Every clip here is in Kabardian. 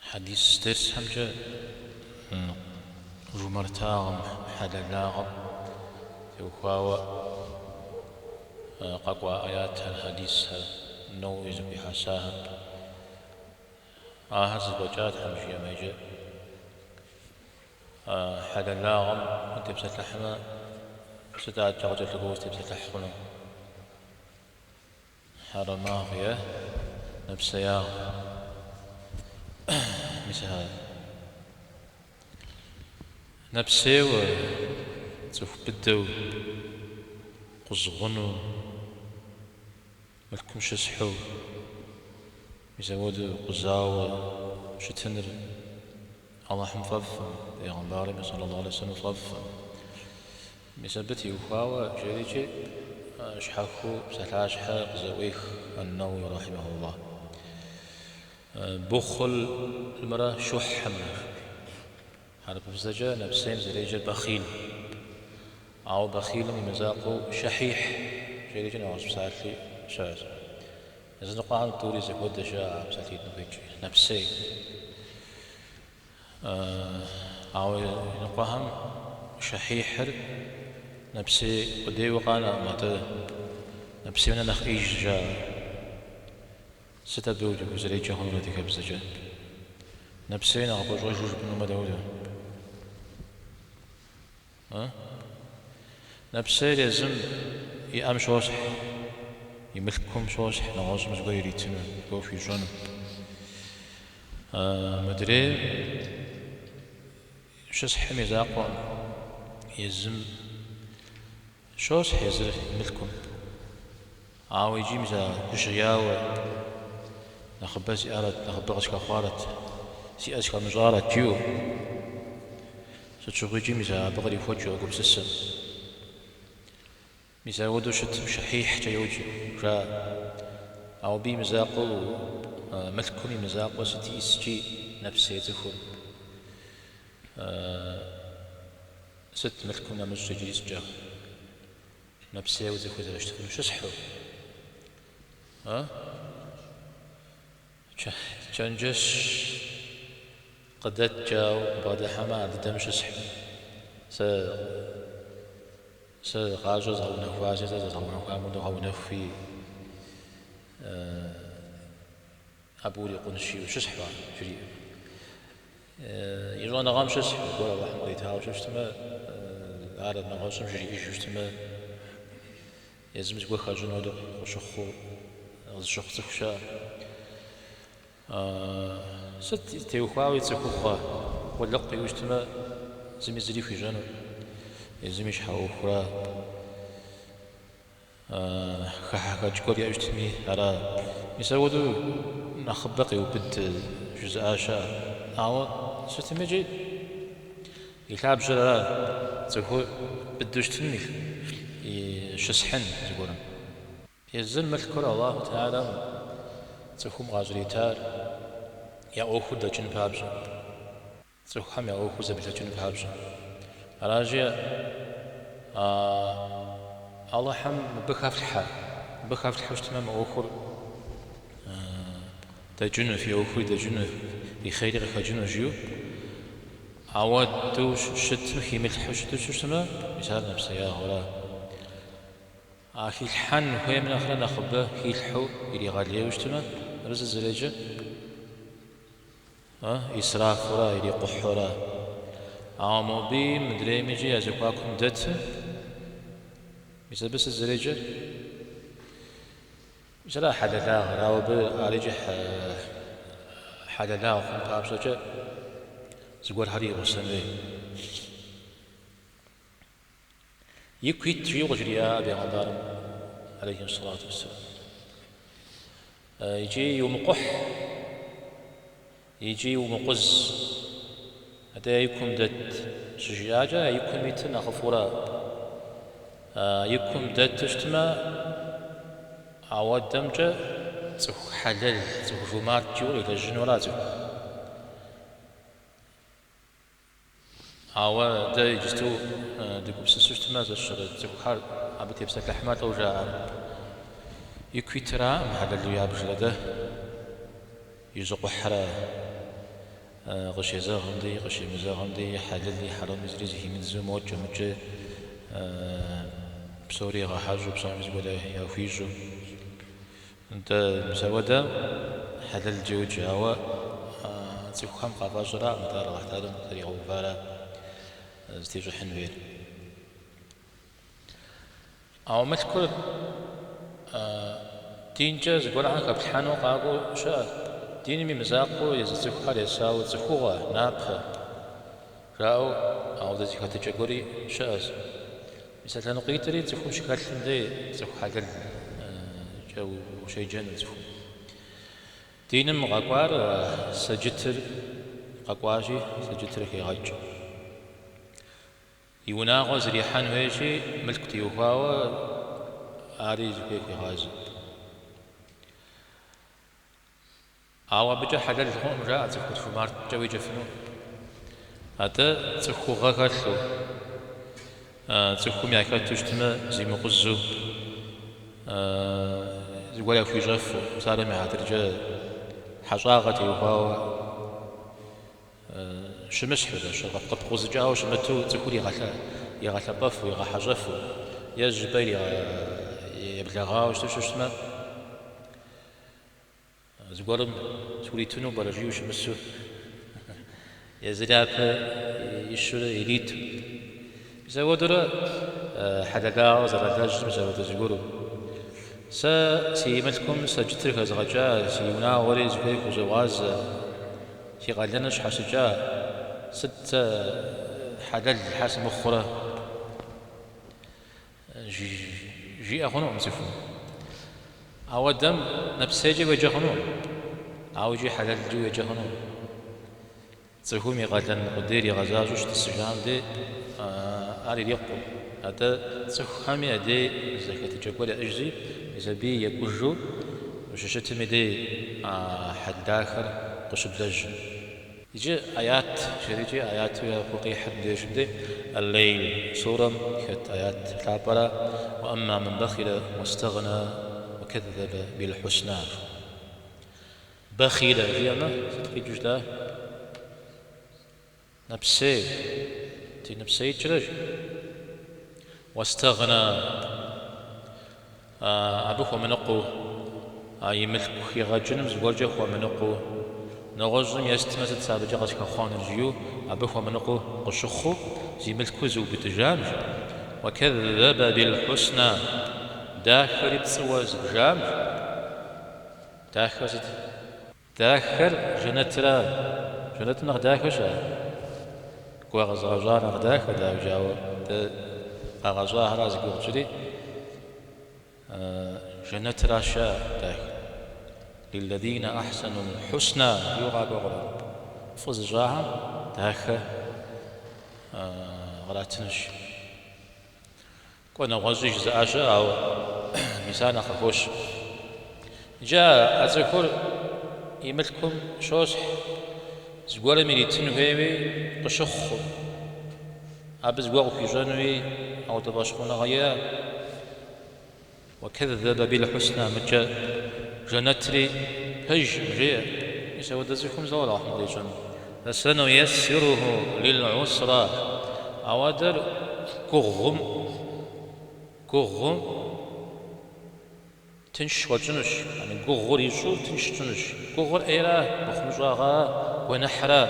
Хьэдис дерсхэмкӏэ жумартагъым, хьэлэлагъым теухуауэ къэкӏуа аятхэр, хьэдисхэр, Нэуэуи зэхуихьэсахэр. Ахэр зэфӏэкӏа Тхьэм жиӏэмэ иджы хьэлэлагъым утепсэлъыхьмэ, сыт адэкӏэ къыкӏэлъыкӏуэу узытепсэлъыхь хъуну? Хьэрэмагъ е нэпсеягъ. Мис а нэпсейуэ, цӏыху быдэу, къузгъуну, мылъкум щысхьу, мис ауэдэу къузауэ щытыныр Алыхьым фӏэфӏкъым, Пейгъэмбарми саллаллаху алейхи вассалам фӏэфӏкъым. Мис абы теухуауэ жерикӏи щхьэхуэу псалъащхьэ къызэӏуех Ан-Нэуэуи рахьимэхуллахь. Бухълымрэ шухьымрэ. Хьэрыпыбзэкӏэ нэпсейм зэреджэр бэхъил. Ауэ бэхъилым и мызакъуэу шэхьихь жерикӏи нэгъуэщӏ псалъи щыӏэщ. Языныкъуэхэм тӏури зэхуэдэ жаӏэ а псалъитӏым къикӏ нэпсей. Ауэ иныкъуэхэм шэхьихьыр нэпсей къудейуэ къанэкъым, атӏэ нэпсейм нэ нэхъ ӏеиж жаӏэ. Сыт абы узэреджэ хъунур адыгэбзэкӏэ? Нэпсей нэхъ гуащӏэжу жыпӏэнумэ дауэдэ? Нэпсейр езым иӏэм щосхь, и мылъкум щосхь, нэгъуэщӏым зыгуэр иритыну, зыгуэр хуищӏэну. Мыдрейр щысхьым и закъуэкъым, езым щосхь езыр и мылъкум. Ауэ икӏи мис а гужьеяуэ нэхъыбэ сиӏарэт, нэхъыбэ къысхэхъуарэт, сиӏэ схэмыщӏарэт жиӏэу, сыт щыгъуи икӏи мис абы кърихуэкӏыу а гупсысэм. Мис ауэдэу щытым шэхьихькӏэ йоджэ, жаӏэ. Ауэ абы и мызакъуэу, мылъкум и мызакъуэу сыт иӏыскӏи нэпсей цӏыхур. Сыт мылъкум нэмыщӏ иджыри сыткӏэ? Нэпсейуэ цӏыхур зэрыщытыфынур щысхьу. А? Чэнджэщ къыдэт жаӏэу бгъэдыхьэмэ, ар дыдэм щысхьу. Сэ сэ гъащӏэр згъэунэхуащи, сэ зэрызгъэунэхуам хуэдэу гъэунэхуи, абы урикъунщ жиӏэу щысхьу ар жриӏэу. И щӏэныгъэм щысхьу, зыгуэр Алыхьым къритауэ щытмэ, ар нэгъуэщӏым жриӏэжу щытмэ, езым зыгуэр хэщӏын хуэдэу къыщыхъуу, къызыщыхъу цӏыху щыӏэ. Сыт теухуауи цӏыхугъэ къулыкъу иӏэу щытмэ, зыми зыри хуищӏэну, езым и щхьэ ӏуэхура. Хыхьэхэкӏ гуэр иӏэу щытми, ара. Мис апхуэдэу нэхъыбэ къеубыд жызыӏа щыӏэ. Ауэ сытмикӏи и лъабжьэр ара, цӏыхур быдэу щытын и щысхьын зыгуэрым. Езыр мылъкур Аллаху Тэхьэлам цӏыхум къащӏритар я ӏуэхур дэкӏын папщӏэ. Цӏыхухэм я ӏуэхур зэблэкӏын папщӏэ. Аращи, Алыхьым мыбы хэфлъхьэ, мыбы хэфлъхьэу щытмэ, мы ӏуэхур дэкӏыну, фи ӏуэхури дэкӏыну, фи хъейри къыхэкӏыну жиӏэу, ауэдэу щытым химылъхьэу щыту щытмэ, мис ар нэпсеягъэра. А хилъхьэн хуейм нэхърэ нэхъыбэ хилъхьэу иригъэлейуэ щытмэ, абы сыт зэреджэр? Исрафура, ирикъухьура. Ауэ мобыи мыдреймикӏи я зэхуакум дэтыр, мис абы сыт зэреджэр? Мис ара хьэлэлагъыр, ауэ абы ар икӏи хьэлэлагъ хъун папщӏэкӏэ зыгуэрхэри игъусэн хуей. Ику ит жиӏэу къыжриӏа бегъымбарым, алейхи сэлату уэсселам. Икӏи иумыкъухь, икӏи иумыкъуз, атӏэ и кум дэт щыжиӏакӏэ, и кум итыр нэхъыфӏура? И кум дэту щытмэ, ауэдэмкӏэ цӏыху хьэлэл, цӏыху жумарт жиӏэу къилэжьынура цӏыху? Ауэ дэ иджысту дыгупсысу щытмэ, зэщэрэ цӏыхухэр абы тепсэлъыхьмэ, лӏо жаӏэр. Ику итыраӏым хьэлэлу ябжыр, атӏэ ищӏыкъухьра. Къыщезэгъым дей, къыщемызэгъым дей, хьэлэли хьэрэми зыри зыхимыдзу, мокӏэ-мыкӏэ псори игъэхьэщӏэу, псоми зыгуэр яхуищӏу. Нтӏэ, мис ауэдэ хьэлэлкӏэ уеджэ, ауэ цӏыхухэм къафӏэщӏыраӏым, атӏэ ар Алыхь Тэхьэлам зэригъэувара зытещӏыхьын хуейр. Ауэ мылъкур динкӏэ зыгуэрхэр хэплъхьэну къакӏуэу щыӏэ. Диным и мызакъуэу езы цӏыхухэр есауэ цӏыхугъэ, напэ жаӏэу ауэдэ зэхэтыкӏэ гуэри щыӏэщ. Мис а лъэныкъуитӏри цӏыхум щыхэлъым дей цӏыху хьэлэлкӏэ ущеджэну цӏыхум. Диным къэкӏуар сэджытыр къэкӏуащи, сэджытыр хегъэкӏ. И унагъуэ зрихьэн хуейщи, мылъку теухуауэ ари зыхуей хуегъазэ. Ауэ абыкӏэ хьэлэл хъукъым, жаӏэ, цӏыхур жумарткӏэ уеджэфыну. Атӏэ цӏыхугъэ хэлъу, цӏыхум яхэту щытмэ, зимыкъузу, зыгуэр яхуищӏэфу, псалъэм и хьэтыркӏэ хьэщӏагъэ теухуауэ, Щымысхьу, къыпкъузыкӏауэ щымыту цӏыхур игъэлъэпӏэфу, игъэхьэщӏэфу, е зыщӏыпӏэ еблэгъауэ щыту щытмэ, зыгуэрым схуритыну пӏэрэ жиӏэу щымысу, езыр япэ ищурэ ириту. Мис апхуэдэурэ хьэлэлагъэ къызэралэжьым мис апхуэдэ зыгуэру. Сэ си мылъкум сэджытыр хэзгъэкӏа, си унагъуэри зыхуей хузогъазэ, си къалэныр щхьэщыкӏа, сыт сэ хьэлэл щхьэ сымыхъурэ? Жиӏэ хъунукъым цӏыхум. Ауэдэм нэпсейкӏэ уеджэ хъунукъым, ауэ икӏи хьэлэлкӏи уеджэ хъунукъым. Цӏыхум и къалэн къудейр игъэзащӏэу щытӏысыжам дей ар ирикъукъым. Атӏэ цӏыхухэми я дей зэхэтыкӏэ гуэр яӏэжщи, мис абыи екӏужу ущыщытым и дей а хьэл дахэр къыщыблэжьыр. Иджы аят жерикӏи аяту япэу къихьыр мыбдежым дей Аль-Лейл сурэм хэт аят лъапӏэра, Уэ амма мэн бэхъилэ уэстэгъна уэ кэззэбэ бил-хьусна. Бэхъилэ жиӏэмэ, сыт къикӏыу щыта? Нэпсей, тенэпсеикӏрэ жи. Уэстэгъна, абы хуэмыныкъуэу, а и мылъку хигъэкӏыным зыгуэркӏэ хуэмыныкъуэу, нэгъуэщӏым естмэ сыт сэ абыкӏэ къысхэхъуэнур жиӏэу, абы хуэмыныкъуэу къыщыхъуу, зи мылъкур зыубыдыжам жи. Уэкэззэбэ бил-хьусна, дахэри пцӏыуэ зыбжам жи. Дахэр сыт? Дахэр жэнэтра? Жэнэтым нэхъ дахэ щыӏэ? Кӏуэ къэзыгъэщӏар нэхъ дахэ, дауикӏ, ауэ дэ къагъэщӏахьэра зи гугъу тщӏыри, жэнэтра щыӏэ дахэр. Лиллэзинэ ахьсэнул хьусна жиӏэу къакӏуэ Къурӏэн. Фӏы зыщӏахэм дахэ къратынущ. Кӏуэ нэгъуэщӏи жызыӏа щыӏэ, ауэ мис ар нэхъ къыхощ. Иджы а цӏыхур и мылъкум щосхь, зыгуэрым иритын хуейуи къыщыхъу, абы зыгуэр къыхуищӏэнуи ауэдэ фӏэщхъуныгъэ иӏэ. Уэкэззэбэ бил-хьусна мыкӏэ жэнэтри пэжкъым, жеӏэ. Мис ауэдэ цӏыхум слӏо Алыхьым кърищӏэну. Фэсэнуессируху лил-усра. Ауэдэр гугъум, гугъум тынш хуэтщӏынущ, яни гугъур ищӏу тынш тщӏынущ. Гугъур ӏейра, мыхъумыщӏагъэра, гуэныхьра?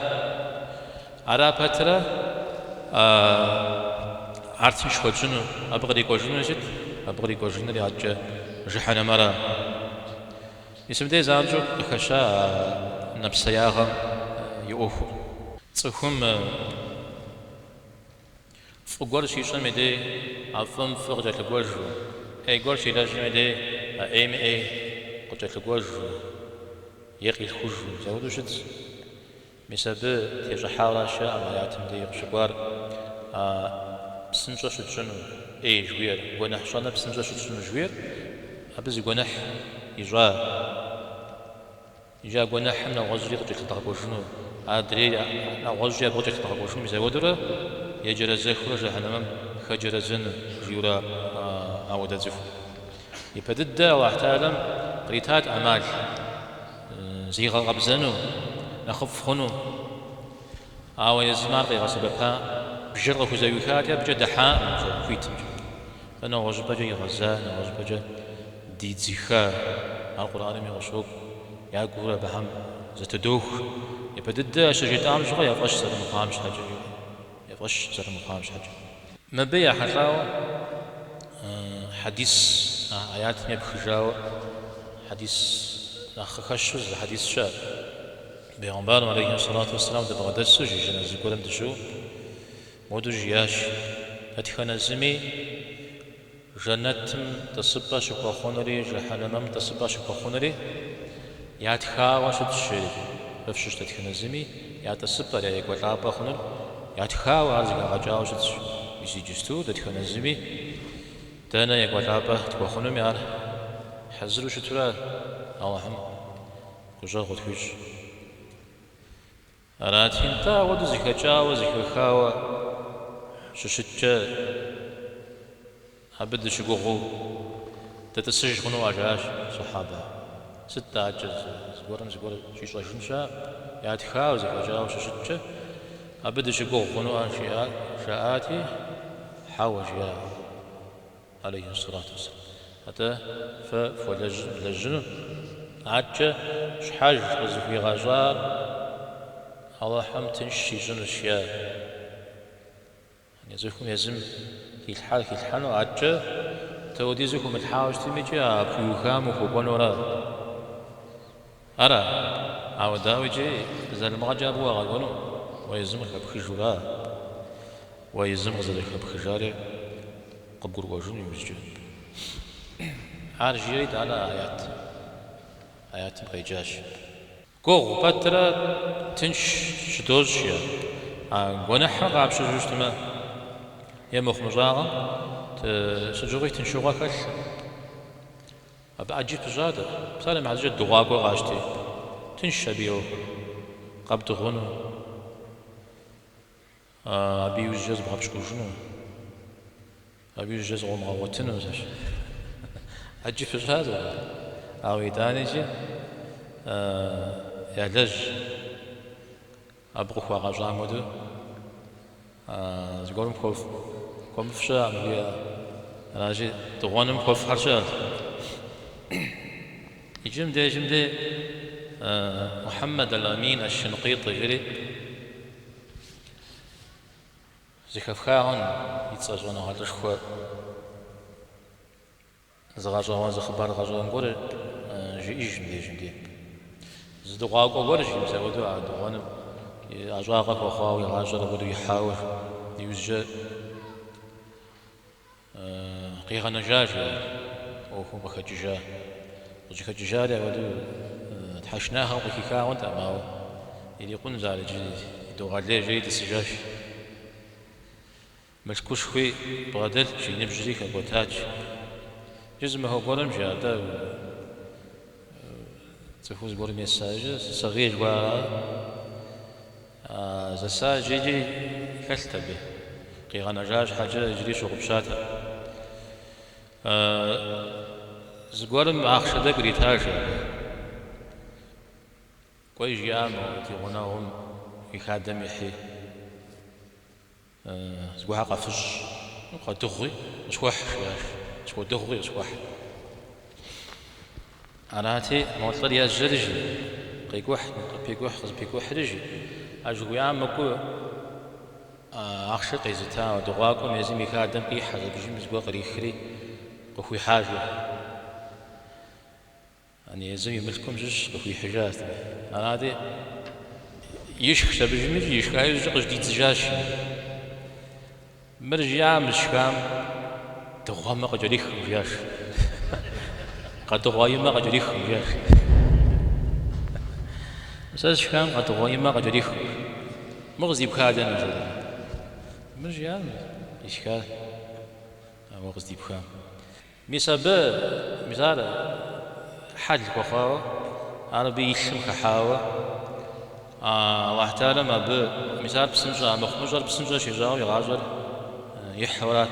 Ара пэтрэ ар тынш хуэтщӏыну, абы кърикӏуэжынур сыт? Абы кърикӏуэжынури адэкӏэ жыхьэнэмэра? Мис мыбдеж занщӏэу къыхэща а нэпсеягъэм и ӏуэхур. Цӏыхум фӏы гуэр щищӏэм и дей а фӏым фӏы къыкӏэлъыкӏуэжу, ӏей гуэр щилэжьым и дей а ӏейми ӏей къыкӏэлъыкӏуэжу е къилъхужу, мис апхуэдэу щытщ. Мис абы тещӏыхьауэращ мы аятым дей къыщыкӏуар а псынщӏэ щытщӏыну ӏей жыхуиӏэр, гуэныхь щӏэныр псынщӏэ щытщӏыну жыхуиӏэр, абы зы гуэныхь ищӏа. Иджы а гуэныхьым нэгъуэщӏри къыкӏэлъыдгъэкӏуэжыну, адрей нэгъуэщӏри абы къыкӏэлъыдгъэкӏуэжыну, мис апхуэдэурэ еджэрэзэхыурэ жыхьэнэмэм хэджэрэзэну, жиӏэурэ ауэдэ цӏыхур. Ипэ дыдэ Алыхь Тэхьэлам къритат ӏэмал. Зигъэкъэбзэну, нэхъыфӏ хъуну. Ауэ езым ар къигъэсэбэпа, бжэр къыхузэӏуихати, абыкӏэ дыхьакъым бжэ хуитымкӏэ. Атӏэ нэгъуэщӏыпӏэкӏэ игъэза, нэгъуэщӏыпӏэкӏэ дидзыха. Ар Къурӏэнми къыщокӏуэ, я гур абыхэм зэтыдоху. Япэ дыдэ ящыжетӏам щыгъуэ я фӏэщ зэрымыхъуам щхьэкӏэ, я фӏэщ зэрымыхъуам щхьэкӏэ. Мыбы ехьэлӏауэ хьэдис а аятым епхыжауэ хьэдис нэхъ къыхэщу зы хьэдис щыӏэ. Бегъымбарым алейхи сэлату уэсселам дыбгъэдэсу жи жэназы гуэрым дыщыӏэу моду жиӏащ, Дэтхэнэ зыми жэнэтым тӏысыпӏэ щыхуэхъунури, жыхьэнэмэм тӏысыпӏэ щыхуэхъунури ятхауэ щытщ, жери. Фэ фщыщ дэтхэнэ зыми я тӏысыпӏэр, я екӏуэлӏапӏэ хъунур ятхауэ, ар зэхагъэкӏауэ щытщ. Мис иджысту дэтхэнэ зыми дэнэ екӏуэлӏапӏэ тхуэхъунуми ар хьэзыру щытурэ Алыхьым гущӏэгъу къытхуищӏ. Арати, нтӏэ, ауэдэу зэхэкӏауэ, зэхэхауэ щыщыткӏэ абы дыщыгугъыу дытӏысыж хъунуӏэ, жаӏащ сухьэбэ. Сыт адэкӏэ зыгуэрым зыгуэр щӏищӏэжын щыӏэ, ятхауэ, зэхэкӏауэ щыщыткӏэ абы дыщыгугъ хъунуӏэ, жаӏати, хьэуэ, жиӏа. Алейхи сэлату уэсселам. Атӏэ фэ фхуэлэжьыр влэжьыну, адэкӏэ щхьэж къызыхуигъэщӏар Алыхьым тынш щищӏынущ, жиӏа. Цӏыхум езым хилъхьэр хилъхьэну, адэкӏэ дауэдизу хыумылъхьауэ щытмикӏи а пхуиухам ухуэкӏуэну ара? Ара? Ауэ дауикӏи залымыгъэкӏэ абы уагъэкӏуэну, уэ езым къыхэпхыжура? Уэ езым къызэрыхэпхыжари къыбгурыӏуэжыну иужькӏэ. Ар жиӏэри итӏанэ аят, аятым къеджащ. Гугъу пэтрэ тынш щыдощӏ, жиӏэ. А гуэныхьыр къапщтэжу щытмэ, е мыхъумыщӏагъэм сыт щыгъуи тыншыгъуэ хэлъ. Абы ӏэджи пыщӏат. Псалъэм и хьэтыркӏэ дыгъуакӏуэ къащти, тыншщ абы и ӏуэхур. Къэбдыгъуну, абы иужькӏэ зыбгъэпщкӏужыну, абы иужькӏэ зыкъыумыгъэгъуэтыну. ӏэджи пыщӏат абы. Ауэ итӏаникӏи ялэжь абы къыхуагъэщӏам хуэдэу зыгуэрым хуэмыфӏ щыӏэкъым жиӏэ. Аращи, дыгъуэным хуэфӏхэр щыӏэщ. Иджы мыбдежым де Мухьэммэд аль-Амин аш-Шынкъитӏи жери зэхэфха хъун и цӏэ щӏэныгъэлӏышхуэ. Зы гъэщӏэгъуэн, зы хъыбар гъэщӏэгъуэн гуэр жиӏэж мыбдежым де. Зы дыгъуакӏуэ гуэр жи, мис апхуэдэу а дыгъуэным и ӏэщӏагъэ хуэхъуауэ, и гъащӏэр апхуэдэу ихьауэ, иужькӏэ къигъэнэжа жи ар, ӏуэхум къыхэкӏыжа. Къыщӏыхэкӏыжари апхуэдэу тхьэшынагъэм къыхиха хъунтэкъым, ауэ ирикъунщ ар иджы идогъэлей жери тӏысыжащ. Мылъкушхуи бгъэдэлът, и ныбжьри хэкӏуэтат. Иджы зы махуэ гуэрым жи, атӏэ, цӏыхур зыгуэрым еса иджы, сэгъий жыхуаӏэр зэса иджы икӏи хэлът абы. Къигъэнэжа щхьэкӏэ иджыри щыгъупщатэкъым. Зыгуэрым ахъшэ тӏэкӏу ирита жи абы. Кӏуэи жиӏа мо ди гъунэгъум и хадэм ихьи. Зыгуэрхэр къэфыщӏ, къэдыгъуи къысхуэхь, жиӏащ. Къысхуэдыгъуи къысхуэхь. Арати, мо лӏыр ежьэри, жи, къикӏухь, къыпикӏухь, къызэпикӏухьри, жи, а жыхуиӏам мыкӏуэу ахъшэр къезыта дыгъуакӏуэм езым и хадэм къихьэщ, абыжым зыгуэр кърихри къыхуихьа, жи. Ани езым и мылъкум щыщ къыхуихьыжащ. Арати, ишхщ абыжми, ишха иужькӏэ къыжьэдидзыжащ. Мыр жиӏа мы сшхам дыгъуэмэ къыкӏэрихкъым, жиӏащ. Къэдыгъуа имэ къыкӏэрихкъым, жиӏащ. Сэ сшхам къэдыгъуа имэ къыкӏэрихкъым. Мыр къыздипха дэнэ, жиӏащ. Мыр жиӏам исхар, ауэ къыздипхам. Мис абы, мис ар хьэл хуэхъуауэ, ар абы и лъым хыхьауэ, Аллахь Тэхьэлам абы, мис ар псынщӏэ, а мыхъумыщӏэр псынщӏэ щищӏауэ и гъащӏэр ихьу арат.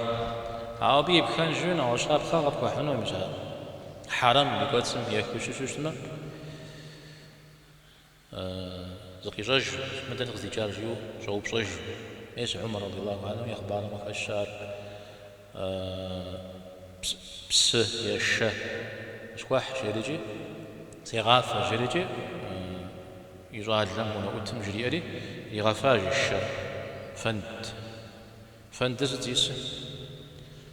Ауэ абы и пхэнжу нэгъуэщӏ щапхъэ къыпхуэхьыну, мис ар хьэрэм и кӏуэцӏым ехыу щыщу щытмэ. Зыкъищӏэжу, мыр дэнэ къыздикӏар жиӏэу щӏэупщӏэжу. Мес Умар радиаллаху анху и хъыбарым къыхэщ ар псы е шэ къысхуэхь жерикӏи, сегъафэ жерикӏи и щӏалэм унэӏутым жриӏэри, иригъэфа жи шэ, фэнд. Фэндыр сыт зиӏысыр?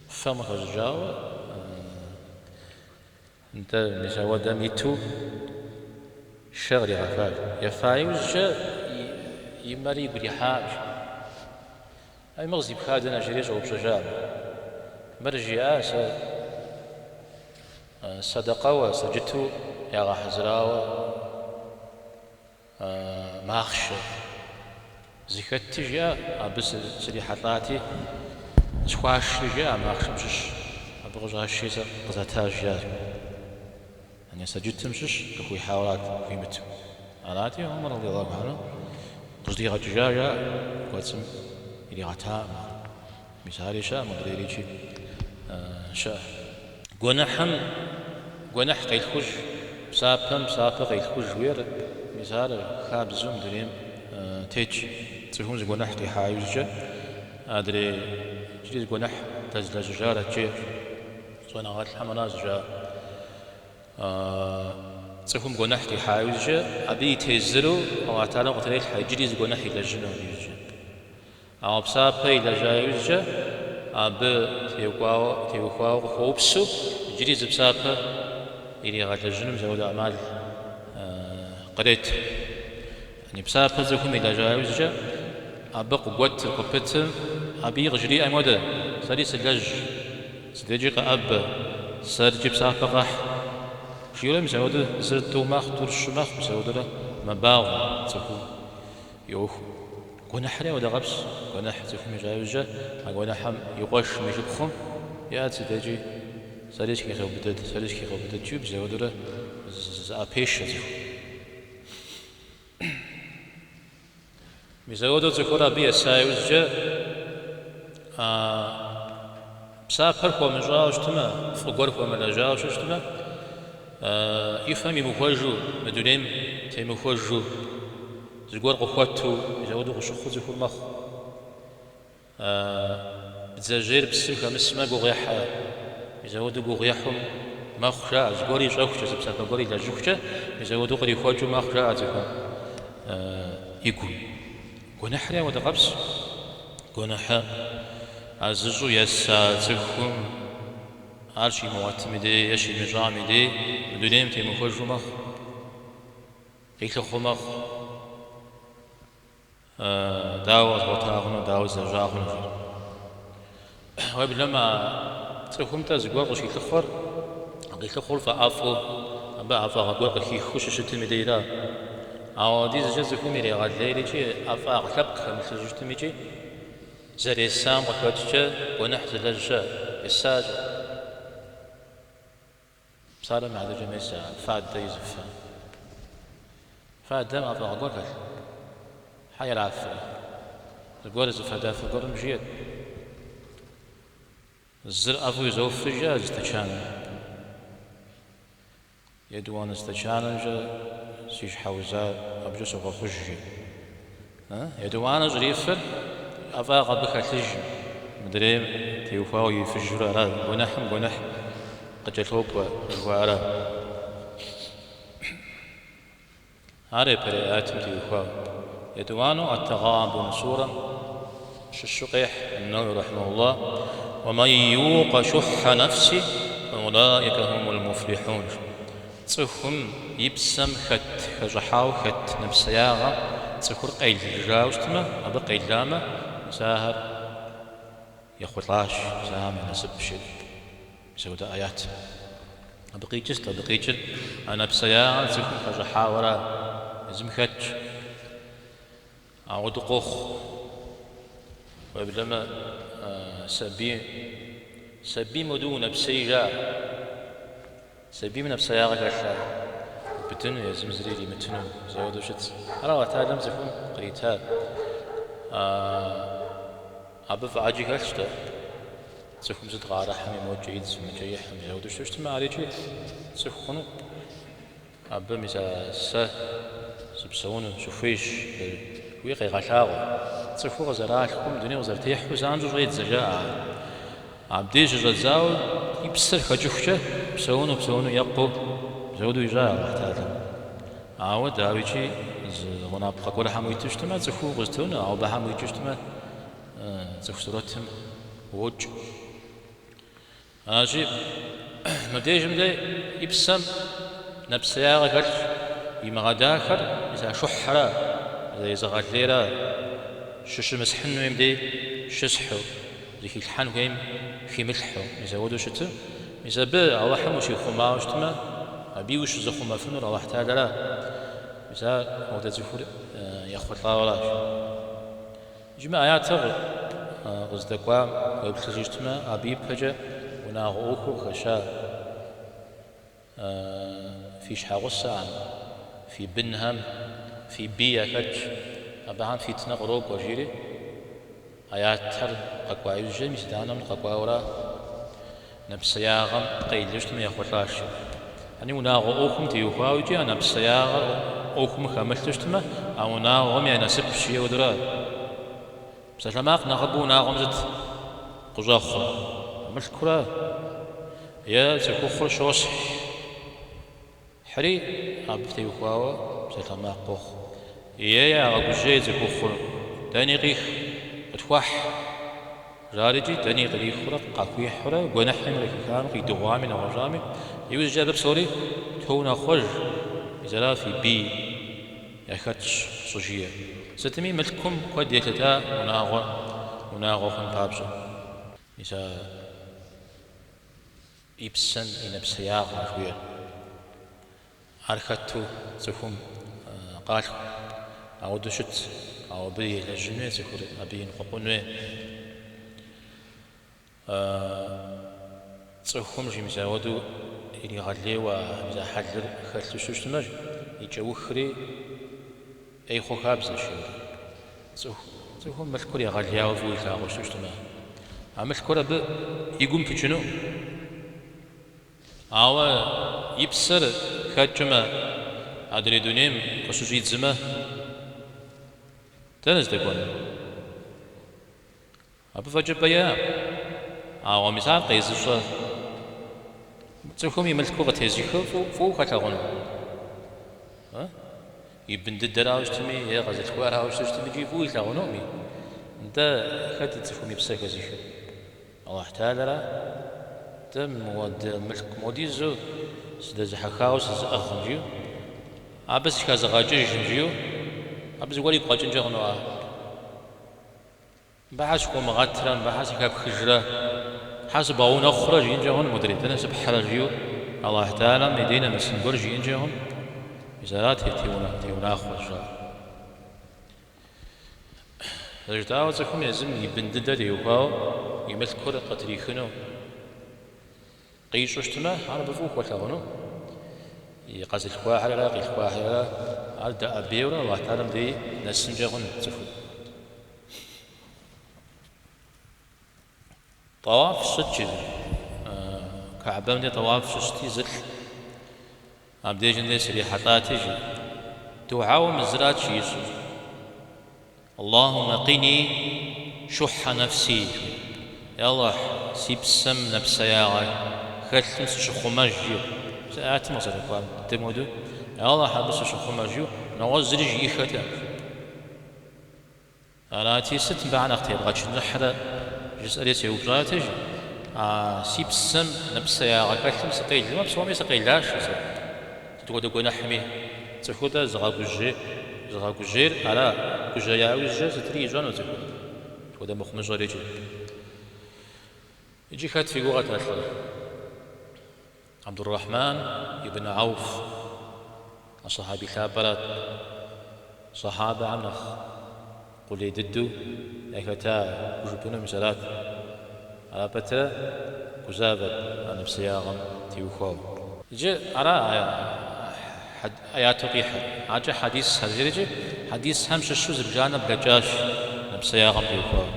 Фэм къыхэщӏыкӏауэ, нтӏэ, мис ауэдэм иту шэ къригъэфащ. Ефа иужькӏэ и мэри игу ирихьащ. Ай, мыр къыздипхар дэнэ жери щӏэупщӏэжа абы. Мыр жиӏа сэ сэдэкъэуэ, сэджыту ягъэхьэзырауэ махъшэ зыхэтти, жиӏа, абы срихьэлӏати, схуашри, жиӏа, а махъшэм щыщ, абы къыщӏашри сэ къызатащ, жиӏащ. Яни сэджытым щыщ къыхуихьауэрат хуимыту. Арати, Умар радиаллаху анху къыщӏыдигъэкӏыжа жаӏэ, и кӏуэцӏым иригъэтакъым ар. Мис ари щыӏэ, модрейрикӏи щыӏэ. Гуэныхьым гуэныхь къелъхуж, псапэм псапэ къелъхуж жиӏэр, мис ар хабзэу мы дунейм тетщ. Цӏыхум зы гуэныхь къихьа иужькӏэ, адрей иджыри зы гуэныхь дэзылэжьыжарэт жеӏэ. Щӏэныгъэлӏхэм ара щӏыжаӏэр. Цӏыхум гуэныхь къихьа иужькӏэ, абы и тезыру Аллахь Тэхьэлам къытрелъхьэ иджыри зы гуэныхь илэжьыну абы иужькӏэ. Ауэ псапэ илэжьа иужькӏэ, абы теухуауэ къыхуэупсу иджыри зы псапэ иригъэлэжьыну мис апхуэдэ ӏэмал кърет. Яни псапэ цӏыхум илэжьа иужькӏэ, абы къыгуэтыр, къыпытым, абыи къыжриӏэм хуэдэ, сэри сылэжь, си дежкӏи къэӏэбэ, сэркӏи псапэ къэхь. Жиӏэурэ мис апхуэдэу зыр тӏу мэхъу, тӏур щы мэхъу, мис апхуэдэурэ мэбагъуэ цӏыхум и ӏуэху. Гуэныхьри апхуэдэ къабз, гуэныхь цӏыхум ищӏа иужькӏэ, а гуэныхьым и къуэшым, и шыпхъум иӏэт си дежкӏи, сэри схегъэубыдэт, сэри схегъэубыдэт, жиӏэу мис апхуэдэурэ зыӏэпешэ цӏыхум. Мис апхуэдэу цӏыхур абы еса иужькӏэ а псапэр хуэмыщӏауэ щытмэ, фӏы гуэр хуэмылэжьауэ щытмэ, и фэм имыхуэжу, мы дунейм темыхуэжу, зыгуэр къыхуэту, мис апхуэдэу къыщыхъуу цӏыхур мэхъу. Бдзэжьейр псым хэмысмэ гугъу ехьэ, мис апхуэдэу гугъу ехьу мэхъу жаӏэ, зыгуэр ищӏэхукӏэ, зы псапэ гуэр илэжьыхукӏэ, мис апхуэдэу кърихуэкӏыу мэхъу жаӏэ цӏыхум и гум. Гуэныхьри апхуэдэ къабз. Гуэныхьыр ар зыщӏу еса цӏыхум ар щимыгъуэтым и дей е щимыщӏам и дей мы дунейм темыхуэжу мэхъу, къилъыхъуэу мэхъу. Дауэ къэзгъуэта хъуну, дауэ злэжьа хъуну жиӏэу. Уеблэмэ, цӏыхум-тӏэ зыгуэр къыщилъыхъуэр, къилъыхъуэр фӏэӏэфӏу, абы ӏэфӏагъэ гуэр къыхихыу щыщытым и дейра. Ауэ апхуэдизкӏэ цӏыхум ирегъэлейр икӏи ӏэфӏагъ лъэпкъ хэмылъыжу щытым икӏи зэресам къыхэкӏкӏэ гуэныхь зылэжь щыӏэ, есащ. Псалъэм и хьэтыркӏэ мес а фадэ изыфэ. Фадэм ӏэфӏагъ гуэр хэлъ? Хьэ ирафрэ? Зыгуэр зы фадафэ гуэрым жиӏэт. Зыр ӏэфӏу изофри жиӏэ зы стэчаным. Етӏуанэ стэчанымкӏэ си щхьэ узар абыкӏэ согъэхъуж жи. Етӏуанэ щӏрифыр ӏэфӏагъ абы хэлъыжым, мыдрейм теухуауэ ифыжурэ ара, гуэныхьым гуэныхь къыкӏэлъокӏуэ жыхуаӏэра. Ар япэрей аятым теухуауэ. Етӏуанэу Ат-Тэгъабун сурэм щыщу къехь Ан-Нэуи рахьимэхуллах, Уэ мэн юкъэ шухьэ нэфси, фэулаикэ хумул муфлихьун. Цӏыхум и псэм хэт хэщӏыхьауэ хэт нэпсеягъэм цӏыхур къелыжауэ щытмэ, абы къеламэ, мис ахэр ехъулӏащ, мис ахэм я насыпщ, жеӏэ. Мис апхуэдэ аят. Абы къикӏыр сыт? Абы къикӏыр а нэпсеягъэр цӏыхум хэщӏыхьауэра, езым хэтщ. Ауэдэу къохъу. Уеблэмэ, сабий, сабийм хуэдэу унэпсей жаӏэ. Сабийм нэпсеягъэ хэлъ убыдыну, езым зыри иримытыну, мис ауэдэу щытщ. Ар Алыхь Тэхьэлам цӏыхум къритар. Абы фӏы ӏэджи хэлъщ-тӏэ. Цӏыхум сыт къыӏэрыхьэми, мокӏэ идз, мыкӏэ ихь, мис ауэдэу щыту щытмэ, ар икӏи цӏыху хъуну. Абы мис а сэ Сыпсэуну сыхуейщ, жиӏэу къегъэлъагъуэ. Цӏыхур къызэралъхум, дунейм къызэрытехьэу занщӏэу щӏедзэ, жаӏэ ар. Абдеж щыщӏэдзауэ и псэр хэкӏыхукӏэ псэуну, псэуну екъуу, апхуэдэу ищӏа Алыхь Тэхьэлам. Ауэ, дауикӏи, зы гъунапкъэ гуэрхэм уиту щытмэ, цӏыхуу укъызэтонэ, ауэ абыхэм уикӏыу щытмэ, цӏыху сурэтым уокӏ. Аращи, мыбдежым дэ и псэм нэпсеягъэ хэлъщ, имыгъэдахэр мис а шухьра, езыгъэлейра, щыщымысхьын хуейм дей щысхьу, зыхилъхьэн хуейм химылъхьэу, мис апхуэдэу щыту. Мис абы Алыхьым ущихъумауэ щытмэ, абыи ущызыхъумэфынур Алыхь Тэхьэлара. Мис ар апхуэдэ цӏыхур ехъулӏауэращ. Иджы мы аятыр къыздэкӏуам уеплъыжу щытмэ, абы ипэкӏэ унагъуэ ӏуэхур къыхэща фи щхьэгъусэхэм, фи бынхэм, фи бий яхэтщ, абыхэм фитнэ кърокӏуэ, жиӏэри аятхэр къэкӏуа иужькӏэ, мис итӏанэм къэкӏуауэра нэпсеягъэм къелу щытмэ ехъулӏащ. Яни унагъуэ ӏуэхум теухуауэ икӏи а нэпсеягъэр ӏуэхум хэмылъу щытмэ, а унагъуэм я насыпщ, жиӏэ хуэдэура. Псалъэмакъ нэхъыбэу унагъуэм сыт къыщӏэхъур? Мылъкура е цӏыхухъур щосхьри, абы теухуауэ псалъэмакъ къохъу. Е ягъэгужьей цӏыхухъур, дэни къих, къытхуэхь, жарикӏи дэни кърихыурэ, къахуихьурэ, гуэныхьым къыхихами, къидыгъуами, нэгъуэщӏами, иужькӏэ абы псори тоунэхъуэж, мис ара фи бий яхэтщ щӏыжиӏэр. Сытми, мылъкум куэд елъыта унагъуэр унагъуэ хъун папщӏэ. Мис а и псэм и нэпсеягъэ жыхуиӏэр. Ар хэту цӏыхум къалъху, ауэдэу щыт, ауэ абы елэжьын хуей цӏыхур, абы еныкъуэкъун хуей. Цӏыхум жи мис ауэдэу иригъэлейуэ мис а хьэлыр хэлъу щытмэ, и кӏэухри ӏей хъу хабзэщ. Цӏыхум мылъкур егъэлеяуэ фӏыуэ илъагъуу щытмэ, а мылъкур абы и гум пыкӏыну. Ауэ и псэр хэкӏмэ, адрей дунейм къыщыщӏидзмэ, дэнэ здэкӏуэнур? Абы фӏэкӏыпӏэ иӏэкъым. Ауэ мис ар къезыщӏэ цӏыхум и мылъкур къытезыхыр фӏыуэ хуэлъагъуну? И бын дыдэрауэ щытми, е къэзылъхуарауэ щытми, икӏи фӏыуэ илъагъунукъыми. Нтӏэ, хэт и цӏыхум и псэ хэзыхыр? Алыхь Тэхьэлара? Дэ мыуэдэ мылъку модизу сыдэзыхьэхауэ сызыӏыгъым, жиӏэу, абы сыхэзыгъэкӏыжым, жиӏэу, абы зыгуэр игу къэкӏынкӏэ хъунуӏа? Мыбы хьэ сыхуомыгъэтрэ, мыбы хьэ сыхэпхыжрэ, хьэ сыбгъэунэхъурэ жиӏэнкӏэ хъун, модрей дэнэ сыпхьрэ, жиӏэу Алыхь Тэхьэлам и дей нэмысын гуэр жиӏэнкӏэ хъун, мис ара теунахъуэ жаӏэ. Зэрыжытӏауэ, цӏыхум езым и бын дыдэ теухуауэ и мылъкур къытрихыну къищӏу щытмэ, ар абы фӏыуэ хуэлъагъуну, и къэзылъхуахэрэ къилъхуахэрэ ар дэӏэбейуэрэ Алыхь Тэхьэлам дей нэсынкӏэ хъун цӏыхур. Тӏэуаф сщӏыт, Кэхьбэм дей тӏэуаф щысщӏти, зылӏ абдежым дей срихьэлӏати, жи, дугьэуэ мы зырат жи ищӏыр. Аллахумэ къини шухьэ нэфси, Я Аллахь, си псэм нэпсеягъэ хэлъым сыщыхъумэж, жи. Мис аятым къызэрыкӏуам дыдэм хуэдэу, Я Аллахь, абы сыщыхъумэж, жиӏэу, нэгъуэщӏ зыри жиӏэххэтэкъым. Арати, сыт мыбы нэхъ тебгъэчыныхьрэ, жысӏэри сеупщӏати, жи, а си псэм нэпсеягъэ хэлъым сыкъелмэ, псоми сыкъелащ, жи сэ. Сыт хуэдэ гуэныхьми, цӏыхур-тӏэ зыгъэгужьей, зыгъэгужьейр ара, гужьея иужькӏэ сытри ищӏэну цӏыхур, сыт хуэдэ мыхъумыщӏэрикӏи. Иджы хэт фи гугъэт а лӏыр? Абдуррахьман ибн Ауф, а сахьаби лъапӏэрат. Сахьабэхэм нэхъ къулей дыдэу яхэта хужыпӏэну мис арат. Ара пэтрэ гузавэт а нэпсеягъэм теухуауэ. Иджы ара аяту къихьыр. Адэкӏэ хьэдисхэр жиӏэрикӏи, хьэдисхэм щыщу зыбжанэ блэкӏащ нэпсеягъэм теухуауэ.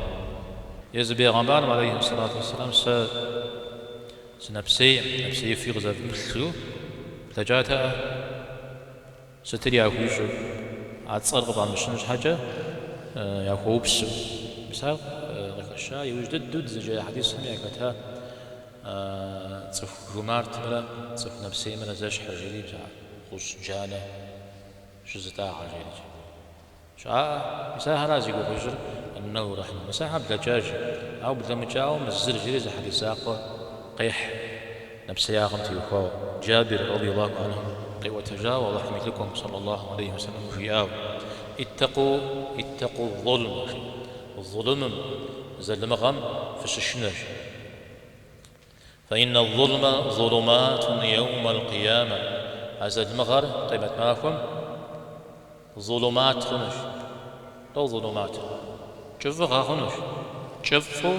Езы бегъымбарым, алейхи сэлату уэсселам, сэ сынэпсейкъым, нэпсеифи къызэвмыплъ жиӏэу блэкӏатэкъэ? Сытыр яхуищӏу? а цӏэр къыфӏамыщын щхьэкӏэ яхуэупсу. Мис ар къыхэща иужь дыдэу дызэджа хьэдисхэм яхэта цӏыху жумартымрэ цӏыху нэпсеймрэ зэщхьэ жери, мис а гъущӏ джанэ щызытӏагъэ жерикӏ. Щыӏаӏэ, мис ахэра зи гугъу ищӏыр Ан-Нэуэуи рэхьимэхуллах. Мис ахэр блэкӏащ, ауэ блэмыкӏауэ мы зыр жери зы хьэдис закъуэ къехь нэпсеягъэм теухуауэ. Джабир, радиаллаху анху, къиӏуэтэжауэ Алыхьым и лӏыкӏуэм, сэллаллаху алейхи уэсэлэм, жиӏауэ, Иттэкъу, иттэкъу зулм, жи, зулымым, залымыгъэм фыщышынэ, жи. Фэиннэ зулмэ зулуматун еумэл къиямэ, а залымыгъэр къемэт махуэм зулумат хъунущ. Лӏо зулумат? Кӏыфӏыгъэ хъунущ, кӏыфӏу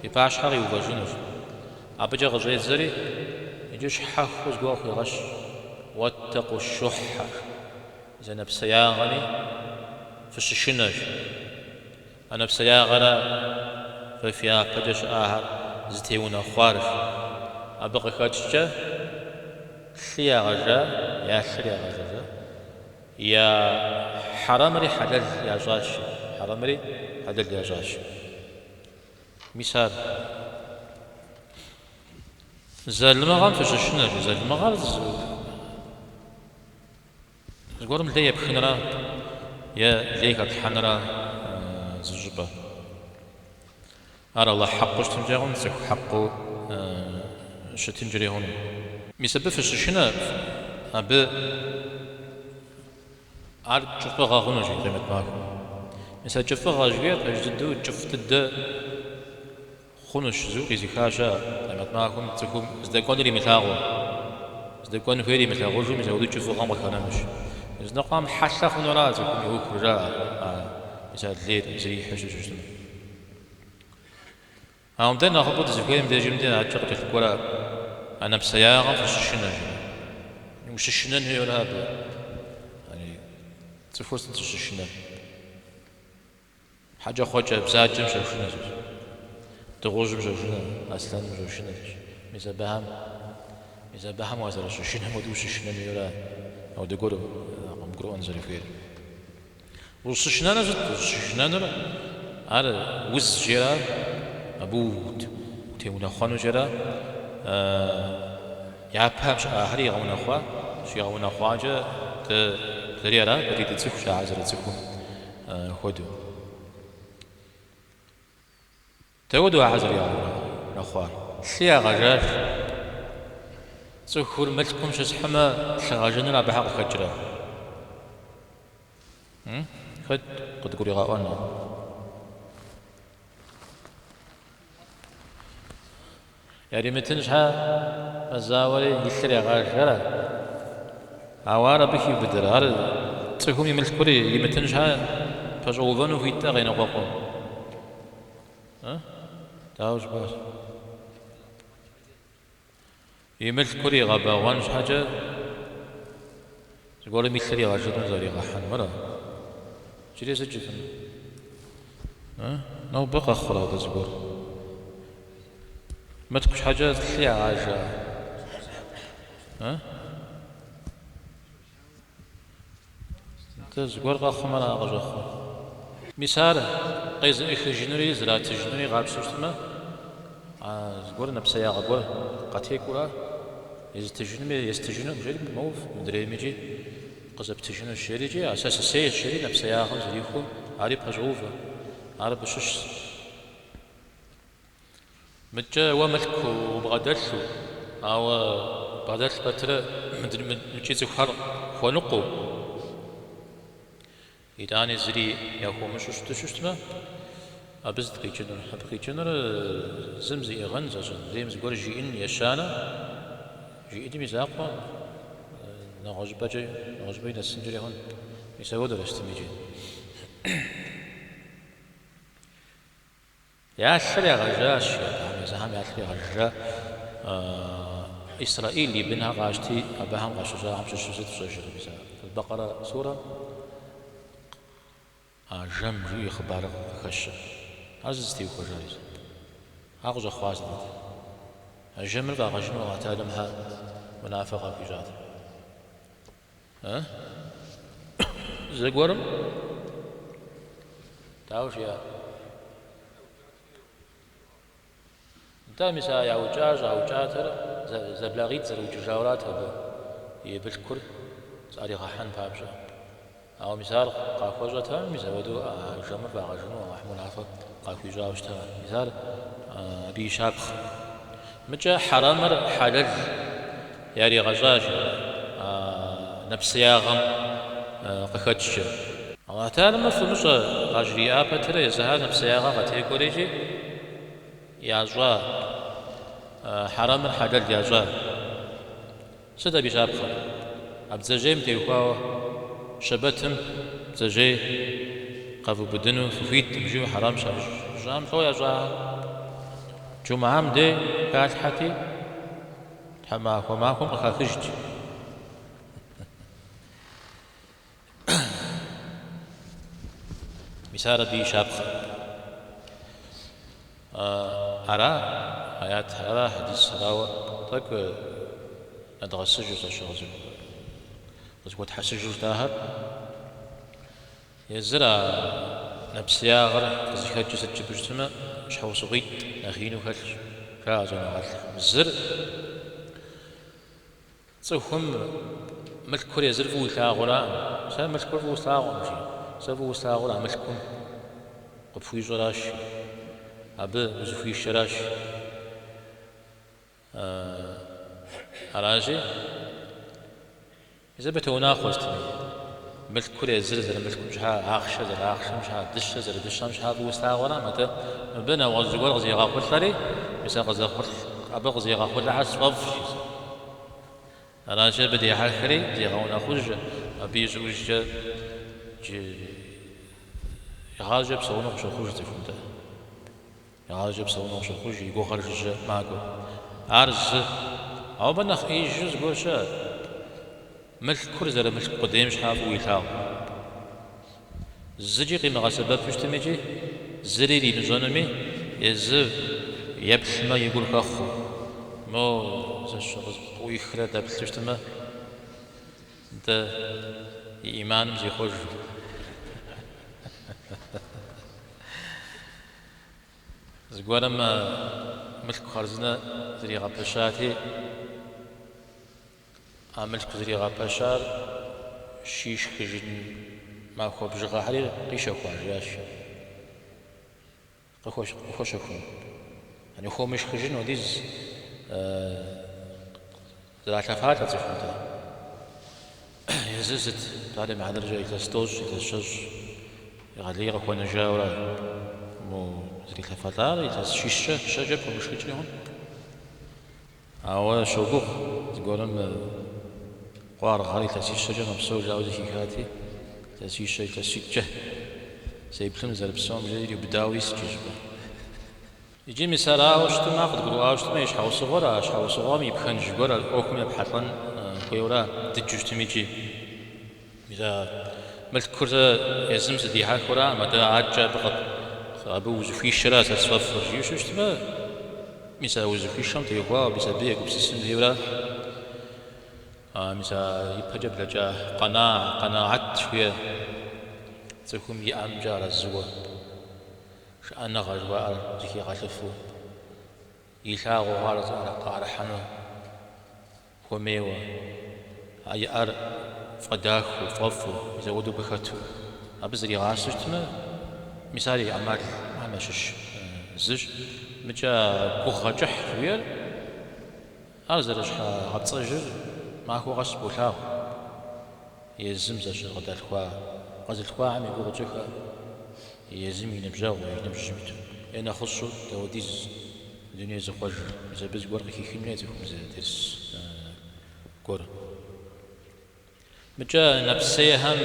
и пащхьэ къиувэжынущ. Абыкӏэ къыщӏедзэри, иджы щхьэхуэу зыгуэр къыхегъэщ, уэттэкъу щухьэ, мис а нэпсеягъэми фыщышынэ, жи. А нэпсеягъэра фэ фи япэкӏэ щыӏахэр зытеунэхъуар. Абы къыхэкӏкӏэ лъы ягъэжа, я лъыр ягъэжэжа, я хьэрэмри хьэлэл ящӏащ, хьэрэмри хьэлэл ящӏащ. Мис ар. Залымыгъэм фыщышынэ, жи. Залымыгъэр Зыгуэрым лей епхынра е лей хэплъхьэнра зы щӏыпӏэ. Ар Алыхь хьэкъыу щытынкӏэ хъуну, цӏыху хьэкъыу щытынкӏэри хъуну. Мис абы фыщышынэ, абы ар кӏыфӏыгъэ хъуну, жи къемэт махуэм. Мис а кӏыфӏыгъэ жыхуиӏэр пэж дыдэу кӏыфӏ дыдэ Хъунущ жызыӏэу къизыха щыӏэ, къемэт махуэм цӏыхум здэкӏуэнур имылъагъуу, здэкӏуэн хуейр имылъагъужу мис апхуэдэу кӏыфӏыгъэм къыхэнэнущ. Языныкъуэм хьэлъэ хъунура цӏыхум и ӏуэхур, жаӏэ, а мис а лейр зэрихьэу щыщытмэ. Ауэ дэ нэхъыбэу дызыхуейм дежым де адэкӏэ къыкӏэлъыкӏуэра, а нэпсеягъэм фыщышынэ, жиӏэ. Ущышынэн хуейуэра абы? Цӏыхур сыт зыщышынэр? Хьэкӏэкхъуэкӏэ бзаджэм щошынэ, жи. Дыгъужьым щошынэ, аслъэным щошынэ, жи. Мис абыхэм, мис абыхэм уазэрыщышынэм хуэдэу ущышынэн хуейуэра, ауэдэ гуэр къыбгурыӏуэн зэрыхуейр. Ущӏыщышынэнур сыт? Ущӏыщышынэнур ар уз жера, абы утеунэхъуэну жера, япэм щыӏахэри игъэунэхъуа, щигъэунэхъуакӏэ дэ дэри ара, дэри дыцӏыхущ ахэр зэрыцӏыхум. Хуэдэу. Дауэдэу ахэр зэригъэунэхъуар? Лъы ягъэжащ. Цӏыхур мылъкум щысхьмэ, лъы гъэжыныр абыхьэ къыхэкӏрэ? Хэт къыдгуригъэӏуэну? Яримытын щхьэ мэзауэри и лъыр ягъажэ, ара? Ауэ ар абы хиубыдэрэ? Ар цӏыхум и мылъкур иримытын щхьэ пэщӏэувэну хуиткъэ къеныкъуэкъум? Дауэ жыпӏащ? И мылъкур игъэбэгъуэн щхьэкӏэ зыгуэрым и лъыр игъэжыну зэригъэхьэну, ара? Иджыри сыт жыфӏэну? Нобэ къэхъурэ абы зыгуэр? Мылъку щхьэкӏэ лъы ягъажэ? Нтӏэ, зыгуэр къэхъумэ ара къыщӏэхъур? Мис ар къезыӏыхыжынури зратыжынури къапщтэу щытмэ, а зыгуэр нэпсеягъэ гуэр къатекӏуэра, езытыжынуми естыжынукъым жери мэув, мыдрейм икӏи къызэптыжынущ жери икӏи, а сэ сысейщ жери нэпсеягъэм зэрихуэу ари пэщӏоувэ, ар абы щыщщ. Мыдкӏэ уэ мылъку убгъэдэлъу, ауэ бгъэдэлъ пэтрэ мыдкӏи цӏыхухэр хуэныкъуэу, итӏани зыри яхуомыщӏу щыту щытмэ, абы сыт къикӏынур? Абы къикӏынур зым зиӏыгъын, мыдрейм зыгуэр жиӏэн, ещанэ жиӏэным и закъуэ нэгъуэщӏыпӏэкӏэ, нэгъуэщӏыпӏэи нэсынкӏэри хъун. Мис апхуэдэрэщ щытым иджы. Я лъыр ягъэжащ, абыхэм езыхэм я лъыр ягъэжа. Исраил и бынхэр къащти, абыхэм къащыщӏахэм щыщу сыт фщӏэжрэ? Мис а Аль-Бакъэрэ сурэм а жэм жиӏэу и хъыбарыр къыхэщыр. Ар сыт зытеухуэжар? Ар къыщӏэхъуар сытыт? А жэмыр фӏагъэжыну Алыхь Тэхьэлам щхьэ унафэ къахуищӏат? Зэгуэрым дауэ жиӏа? Нтӏэ, мис а яукӏар щӏаукӏатэр зэблагъитӏ зэрыукӏыжауэрат абы и мылъкур зыӏэригъэхьэн папщӏэ. Ауэ мис ар къахуэщӏэтэкъым, мис апхуэдэу а жэмыр фӏагъэжыну Алыхьым унафэ къахуищӏауэ щыта. Мис ар абы и щапхъэ. Мыкӏэ хьэрэмыр хьэлэл яригъэщӏащ а нэпсеягъэм къыхэкӏкӏэ. Алыхь Тэхьэлам мыр фымыщӏэ къажриӏа пэтрэ езыхэр нэпсеягъэ къатекӏуэри икӏи ящӏа, хьэрэмыр хьэлэл ящӏа. Сыт абы и щапхъэр? А бдзэжьейм теухуауэ щэбэтым бдзэжьей къэвубыдыну фыхуиткъым жиӏэу хьэрэм щащӏам лӏо ящӏахэр? Джумгьэм дей халъхьэти, тхьэмахуэ махуэм къыхахыжт. Мис ар абы и щапхъэ. Ара аят, ара хьэдисрауэ тӏэкӏу нэдгъэсыжу къызыхуэтхьэсыжу щытахэр. Езыр а нэпсеягъэр къызыхэкӏыр сыт жыпӏэу щытмэ, щхьэусыгъуитӏ нэхъ ину хэлъщ, жаӏэ щӏэныгъэлӏхэм. Зыр Цӏыхум мылъкур езыр фӏыуэ илъагъураӏым. Сэ мылъкур фӏыуэ слъагъукъым, жи. Сэ фӏыуэ слъагъур а мылъкум къыпхуищӏэращ, жи. Абы узыхуишэращ. Аращи, мис абы теунахъуэ сытми. Мылъкур езыр зэрымылъкум щхьа, ахъшэр зэрыахъшэм щхьа, дыщэр зэрыдыщэм щхьа фӏыуэ слъагъураӏым, атӏэ мыбы нэгъуэщӏ зыгуэр къызегъэхъулӏэри, мис а къызэхъулӏ, абы къызигъэхъулӏэхэр сфӏэфӏщ, жи сэ. Аращи, абы дехьэхри, зегъэунэхъуж, абы ищӏыӏужкӏэ джы игъащӏэкӏэ псэуну къыщохъуж цӏыхум-тӏэ. Игъащӏэкӏэ псэуну къыщохъуж, и гугъэр жыжьэ макӏуэ. Ар зы. Ауэ абы нэхъ ӏеижу зыгуэр щыӏэ. Мылъкур зэрымылъку къудейм щхьа фӏыуэ илъагъу. Зыкӏи къимыгъэсэбэпу щытми икӏи зыри иримыщӏэнуми, езыр еплъмэ и гур хэхъуэу, мо зэщыкъуихрэ дэплъу щытмэ, нтӏэ и ӏиманым зихъуэжу. Зыгуэрым мылъку хъарзынэ зригъэпэщати, а мылъку зригъэпэщар щишхыжын махуэ бжыгъэхэри къищэхуа, жиӏащ. Къыхуэщэхуну. Яни хуэмышхыжын хуэдиз зралъэфалӏэ цӏыхум-тӏэ. Езыр сыт, псалъэм и хьэтыркӏэ, илъэс тӏощӏ, илъэс щэщӏ егъэлей къыхуэнэжауэрэ мо зрилъэфэлӏар илъэс щищкӏэ, щэкӏэ пхуэмышхыкӏри хъун. Ауэ щогугъ зыгуэрым къуаргъыр илъэсищэкӏэ мэпсэу жаӏэу зэхихати, илъэсищэ, илъэситӏкӏэ сеплъын зэрыпсэум жери ириубыдауэ исщ жыпӏэ. Иджы мис арауэ щытмэ, къыдгурыӏуауэ щытмэ, и щхьэусыгъуэр, а щхьэусыгъуэм и пхэнж гуэр а ӏуэхум епхьэлӏэн хуейуэра дыджу щытми икӏи. Мис а мылъкур сэ езым сыдихьэхыураӏым, атӏэ адэкӏэ абы узыхуишэра сэ сфӏэфӏыр жиӏэу щытмэ, мис а узыхуишэм теухуауэ мис абы егупсысын хуейуэра. Мис а ипэкӏэ блэкӏа къэна, къэнагьэт жыхуиӏэ цӏыхум иӏэмкӏэ арэзыуэ. Шыӏэныгъэ жыхуаӏэр зыхигъэлъыфу, илъагъуу хъуар къыӏэрыхьэну хуэмейуэ, а иӏэр фӏэдахэу, фӏэфӏу, мис апхуэдэу абы хэту, абы зригъасэу щытмэ, мис ар и ӏэмалхэм ящыщ зыщ. Мыкӏэ гугъэ кӏыхь жыхуиӏэр, ар зэрыщхьэгъэпцӏэжыр махуэ къэс болъагъу. Езым зэщӏэкъыдалъхуа къэзылъхуахэм и гугъу тщӏыхэ, езым и ныбжьэгъу, и ныбжьым иту, е нэхъыщӏу дауэдиз дуней зыхъуэжыр, мис абы зыгуэр къыхихын хуей цӏыхум зы дерс гуэр. Мыкӏэ нэпсейхэм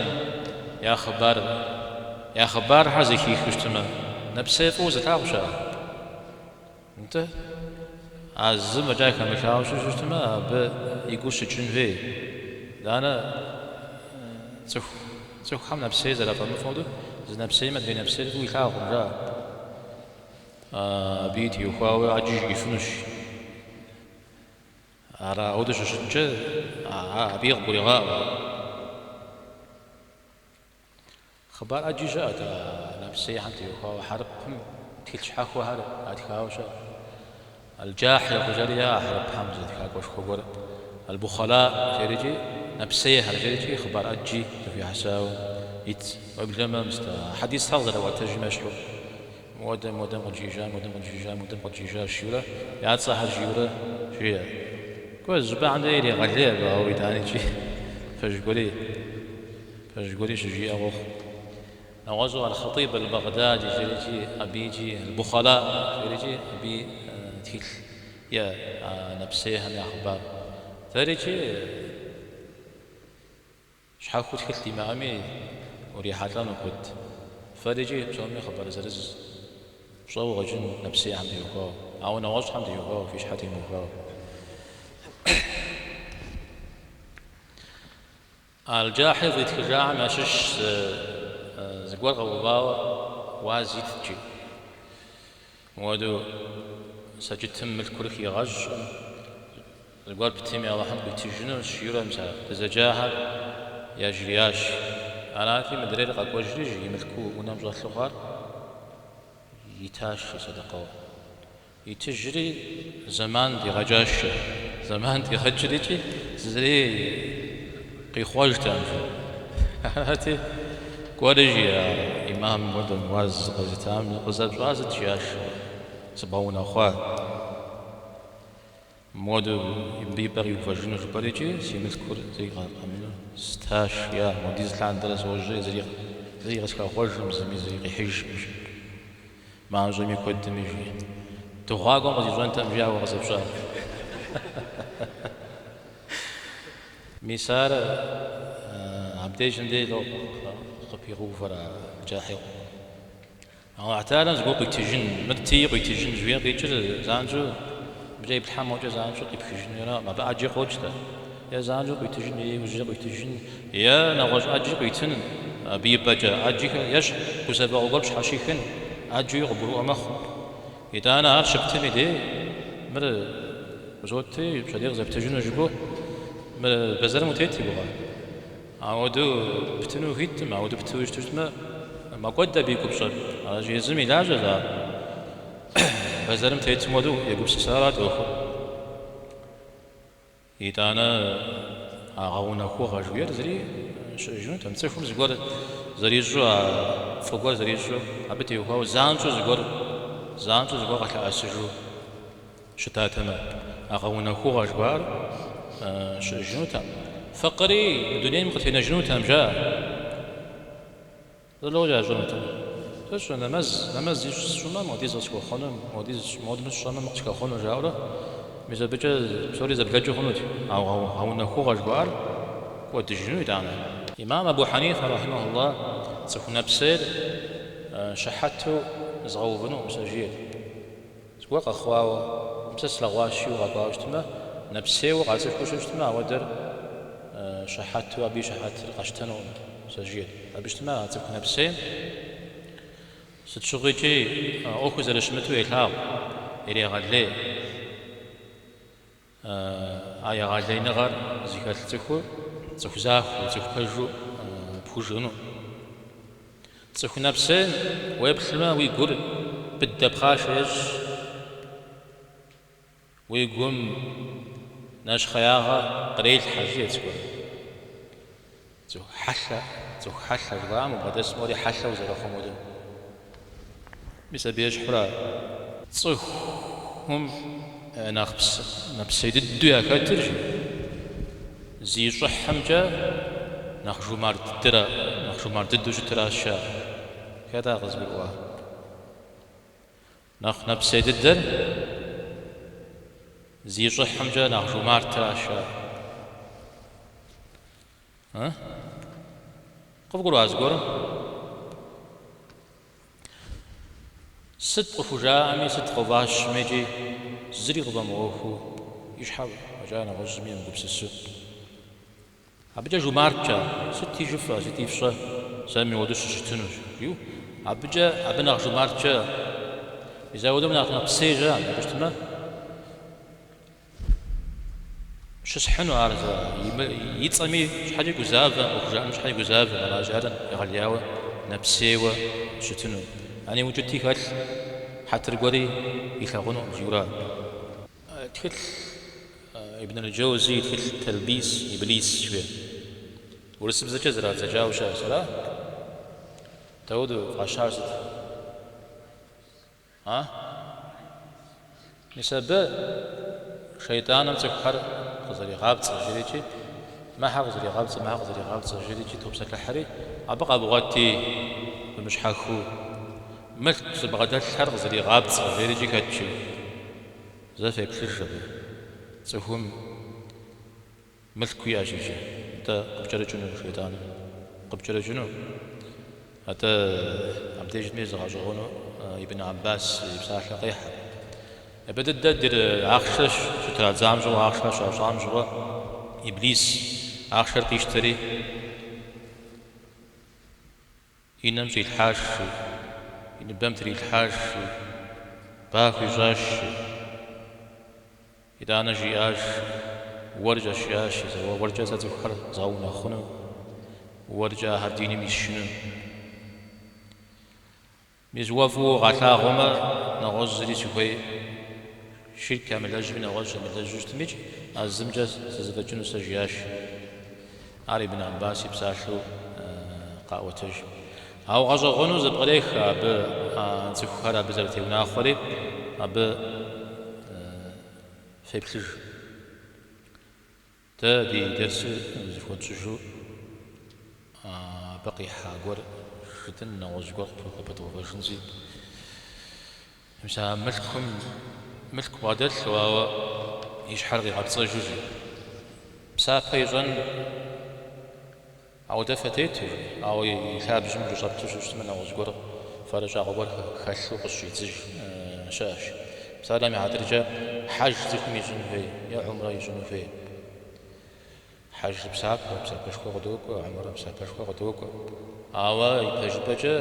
я хъыбар, я хъыбархэр зэхихыу щытмэ, нэпсей фӏыуэ зылъагъу щыӏэ? Нтӏэ, а зым фӏэкӏа хэмылъауэ щытмэ, абы и гур щыкӏын хуей. Итӏанэ цӏыху, цӏыхухэм нэпсей зэрафӏэмыфӏым хуэдэу, зы нэпсейм адрей нэпсейр фӏыуэ илъагъукъым, жаӏэ. Абыи теухуауэ ӏэджи жиӏэфынущ. Ар ауэдэу щыщыткӏэ, абыи къыгурегъаӏуэ. Хъыбар ӏэджи щыӏэт а нэпсейхэм теухуауэ, хьэрыпым тхылъ щхьэхуэхэр ятхауэ щыӏэ. Аль-Джахьиз жари яӏэ хьэрыпхэм зы тхакӏуэшхуэ гуэр. Аль-Бухъэла жерикӏи, нэпсейхэр жерикӏи хъыбар ӏэджи зэхуихьэсауэ ит. Уеблэмэ, мис а хьэдисхэр къызэраӏуэтэжым ещхьу, мыуэдэ, мыуэдэм къыджиӏэжа, мыуэдэм къыджиӏэжа, мыуэдэм къыджиӏэжащ жиӏэурэ, я цӏэхэр жиӏэурэ жеӏэ. Кӏуэ, зы щӏыпӏэхэм дей ирегъэлей абы, ауэ итӏанэкӏи пэж гуэри, пэж гуэри щыжиӏэ къохъу. Нэгъуэщӏу Аль-Хъатӏиб Аль-Багъдади жерикӏи, абы икӏи Аль-Бухъэла жерикӏи абы тхылъ иӏэ а нэпсейхэм я хъыбар. Дэрикӏи щхьэхуэу тхылъ димыӏэми урихьэлӏэну куэд. Фэрикӏи псоми хъыбар зырыз фщӏэуэ къыщӏэкӏын нэпсейхэм теухуауэ, ауэ нэгъуэщӏхэм теухуауэ, фи щхьэ темыухуауэ. Аль-Джахьиз итхыжахэм ящыщ зыгуэр къэувауэ уаз итт жи. Мыуэдэу сэджытым мылъкур хигъэщӏкъым, зыгуэр птыми Алыхьым къуитыжынущ, жиӏэурэ мис а дызэджахэр яжриӏащ. Арати, мыдрейр къэкӏуэжри, жи, и мылъкуу унэм щӏэлъу хъуар итащ жи сэдэкъэуэ. Итыжри зэман дигъэкӏащ жи. Зэман дигъэкӏрикӏи зыри къихъуэжтэкъым жи. Арати, кӏуэри жи а имам хуэдэм уаз къэзытам къызэпщӏар сыт жиӏащ, сыбгъэунэхъуа. Мыуэдэу мыбы и пӏэ къиувэжыну жыпӏэрикӏи си мылъкур зыри къэмынэу стащ, жиӏа, модиз лъандэрэ сожьэри зыри зыри къысхэхъуэжкъым, зыми зыри къихьыжкъым, жи. Мащӏэми куэдми, жи. Дыгъуакӏуэм къызищӏэнтэкъым, жи, а уэ къызэпщӏар. Мис ар абдежым дей къыпигъэувэр а Джахьиз. Алыхь Тэхьэлам зыгуэр къуитыжын, мыр тыи къуитыжын жыхуиӏэм къикӏыр занщӏэу, мыбыкӏэ иплъхьэм мокӏэ занщӏэу къипхыжын аракъым. Абы ӏэджи къокӏ-тӏэ. Е занщӏэу къуитыжын, е иужькӏэ къуитыжын, е нэгъуэщӏ ӏэджи къуитын, абы и пӏэкӏэ ӏэджи ещхь, гузэвэгъуэ гуэр пщхьэщихын, ӏэджэуи къыбгурыӏуэ мэхъу. Итӏанэ ар щыптым и дей, мыр узотри, пщэдей къызэптыжыну жыпӏэу, мыр бэзэрым утет уи гугъэ. Ауэдэу птыну ухуиткъым, ауэдэу птыуэ щыту щытмэ, мэкӏуэд абы и купщӏэр. Аращи, езым и лажьэщ ар. Бэзэрым тетым хуэдэу егупсысарат ӏуэхур. Итӏанэ а гъэунэхугъэ жыхуиӏэр зыри щыӏэжынутэкъым. Цӏыхум зыгуэр зэрищӏу, а фӏы гуэр зэрищӏу, абы теухуауэ занщӏэу зыгуэр, занщӏэу зыгуэр къылъэӏэсыжу щытатэмэ, а гъэунэхугъэ жыхуаӏэр щыӏэжынутэкъым. Факъыри мы дунейм къытенэжынутэкъым, жаӏэ. Зэлэу ящӏынутэкъым. Сыт нэмэз, нэмэз сщӏымэ, модиз къысхуэхъуну, модиз, модым сщӏэмэ, мы къысхэхъуну, жаӏэурэ, мис абыкӏэ псори зэблэкӏыу хъунут. А гъэунэхугъэ жыхуаӏэр кӏуэдыжыну итӏанэ. Имам Абу Хьэнифэ, рахьимэхуллах, цӏыху нэпсейр щыхьэту згъэувынукъым сэ жиӏэрт. Зыгуэр къэхъуауэ, сэ слъэгъуащ жиӏэу къэкӏуауэ щытмэ, нэпсейуэ къацӏыхуу щытмэ, ауэдэр щыхьэту абы и щыхьэтыр къэсщтэнукъым, сэ жиӏэрт. Абы щытмэ, а цӏыху нэпсейм сыт щыгъуикӏи ӏуэхур зэрыщымыту елъагъу, ирегъэлей. А егъэлеиныгъэр зыхэлъ цӏыхур цӏыху захуэу, цӏыху пэжу пхужыӏэну. Цӏыху нэпсейм уеплъмэ, уи гур быдэ пхъашэ ещӏ, уи гум нэщхъеягъэ кърелъхьэ, жиӏэ зыгуэр. Цӏыху хьэлъэ, цӏыху хьэлъэ жыхуаӏэм убгъэдэсмэ, уэри хьэлъэ узэрыхъум хуэдэу. Мис абы ещхьурэ цӏыхум нэхъ нэпсей дыдэу яхэтыр, жи, зи щӏыхьымкӏэ нэхъ жумарт дыдэрэ, нэхъ жумарт дыдэу щытыращ, жаӏэ. Хэт ар къызыгурыӏуа? Нэхъ нэпсей дыдэр зи щӏыхьымкӏэ нэхъ жумартыращ, жаӏэ. А? Къывгурыӏуа зыгуэрым? Сыт къыхужаӏэми, сыт къыфӏащми икӏи зыри къыфӏэмыӏуэхуу, и щхьэ фӏэкӏа нэгъуэщӏ зыми емыгупсысу. Абыкӏэ жумартщ ар, сыти жыфӏэ, сыти фщӏэ, сэ мыуэду сыщытынущ, жиӏэу. Абыкӏэ абы нэхъ жумарт щыӏэ. Мис ауэдэм нэхъ нэпсей щыӏэкъым, абы щытмэ, щысхьыну ар и цӏэми щхьэкӏи гузавэ, къыхужаӏэным щхьэкӏи гузавэ, аращи, ар егъэлеяуэ. Нэпсейуэ щытыну. Яни укӏыти хэлъ, хьэтыр гуэри илъагъунукъым жиӏэурэ. Тхылъ Ибн аль-Джэузи и тхылъ Тэлбис Иблис жиӏэ. Урысыбзэкӏэ зэрадзэкӏауэ щыӏэщ, ара? Дауэдэу фӏащар сыт? А? Мис абы шейтӏаным цӏыхухэр къызэригъапцӏэ жерикӏи, мыхьэр къызэригъапцӏэ, мыхьэр къызэригъапцӏэ жерикӏи топсэлъыхьри, абы къэвгъуэти фымыщхьэхыу, мылъку зыбгъэдэлъхэр къызэригъапцӏэ жерикӏи хэтщи, зэ феплъыж абы. Цӏыхум Мылъку иӏэщ иджы, атӏэ къыпкӏэрыкӏыну шейтӏаным? Къыпкӏэрыкӏыну? Атӏэ абдежми зы гъэщӏэгъуэну Ибн Аббас и псалъэ къехь. Япэ дыдэ дыр ахъшэ щытрадзам щыгъуэ, ахъшэ щащӏам щыгъуэ, Иблис ахъшэр къищтэри, И нэм щӏилъхьащ, и ныбэм трилъхьащ, ба хуищӏащ. Итӏанэ жиӏащ, Уэркӏэ, жиӏащ, уэркӏэ сэ цӏыхухэр згъэунэхъуну, уэркӏэ ахэр диным исшыну. Мис уэ фӏыуэ укъалъагъумэ, нэгъуэщӏ зыри сыхуей. Ширк ямылэжьми, нэгъуэщӏ ямылэжьу щытмикӏ, а зымкӏэ сызэфӏэкӏыну сэ, жиӏащ. Ар Ибн Аббас и псалъэу къаӏуэтэж. Ауэ гъэщӏэгъуэну зэпкърех абы цӏыхухэр абы зэрытеунахъуэри, абы феплъыж. Дэ ди дерсыр зыхуэтщӏыжу абы къихьа гуэр жытӏэн, нэгъуэщӏ гуэр къыпыдгъэувэжынщи. Мис а мылъкум мылъку бгъэдэлъу, ауэ и щхьэр къигъэпцӏэжу жи. Псапэ ищӏэн ауэдэфэ тету жи, ауэ и лъабжьэм укӏэщӏэплъу щытмэ, нэгъуэщӏ гуэр, фэрыщӏагъэ гуэр хэлъу къыщыщӏидзыж щыӏэщ. Псалъэм и хьэтыркӏэ, хьэж цӏыхум ищӏын хуей е умрэ ищӏыну хуей. Хьэж псапэ, псапэшхуэ къыдокӏуэ, умрэ псапэшхуэ къыдокӏуэ. Ауэ ипэжыпӏэкӏэ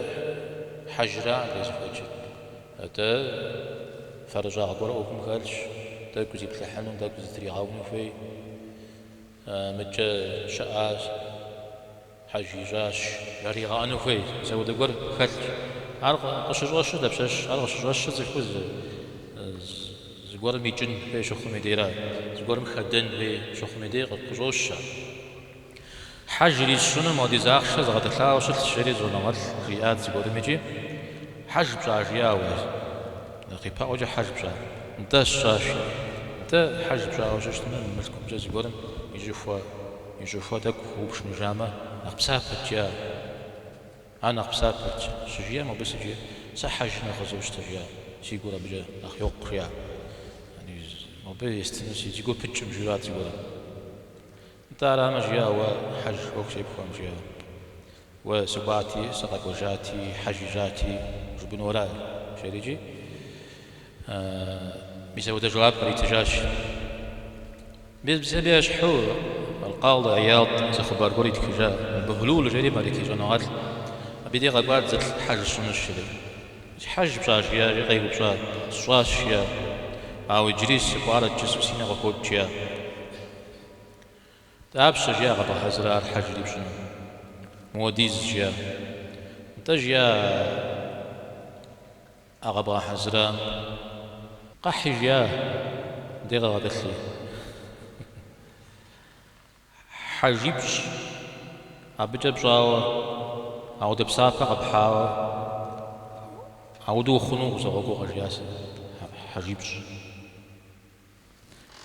хьэжра къезыхуэкӏыр. Атӏэ фэрыщӏагъ гуэр ӏуэхум хэлъщ, тӏэкӏу зиплъыхьыну, тӏэкӏу зытригъэуну хуей. Мыкӏэ щыӏащ, хьэж ищӏащ, жаригъэӏэну хуей, мис ауэдэ гуэр хэлъщ. Ар къыщыщӏэщыр дапщэщ? Ар къыщыщӏэщыр цӏыхур зыгуэрым икӏын хуей щыхъум и дейра, зыгуэрым хэдэн хуей щыхъум и дей къыщӏощ ар. Хьэж ирисщӏыну модиз ахъшэ згъэтӏылъауэ щылъщ, жери щӏэныгъэлӏ жиӏат зыгуэрым икӏи, Хьэж пщӏа жиӏа уэ? Нэхъ ипэӏуэкӏэ хьэж пщӏа? Нтӏэ, сщӏащ. Нтӏэ, хьэж пщӏауэ щытмэ, мы мылъкумкӏэ зыгуэрым и щӏыхуэ, и щӏыхуэ тӏэкӏу хуупшыныжамэ, нэхъ псапэт, жиӏа. Ар нэхъ псапэт, щыжиӏэм абы сыт жиӏа? Сэ хьэжыр нэхъ къызощтэ, жиӏа. Си гур абыкӏэ нэхъ йокъу, жиӏа. Мобы естыну си гур пыкӏым, жиӏат зыгуэрым. Нтӏэ арамэ, жиӏа, уэ хьэж ӏуэху зепхуэм, жиӏа. Уэ сыкӏуати, сыкъэкӏуэжати, хьэж ищӏати, жыпӏэну ара, жерикӏи, мис апхуэдэ жэуап къритыжащ. Мис абы ещхьу Аль-Къалди Ияд зы хъыбар гуэр итхыжа, Бухлул жери малики щӏэныгъэлӏ, абы дей къэкӏуат зылӏ хьэж сщӏынущ, жери. Хьэж пщӏа, жиӏа, жи къеупщӏа, сщӏащ, жиӏа. Ауэ иджыри сыкӏуарэт жысӏэу си нэ къыхуокӏ, жиӏа. Дапщэ, жиӏа, къэбгъэхьэзырар хьэжри пщӏыну? Мыуэдиз, жиӏа. Нтӏэ, жиӏа, а къэбгъэхьэзырам? Къэхьи, жиӏа, мыдей къэгъэтӏылъи. Хьэжипщӏ абыкӏэ пщӏауэ, ауэдэ псапэ къэпхьауэ, ауэдэу ухъуну укъызогъэгугъэ, жиӏа сэ, хьэжипщӏ.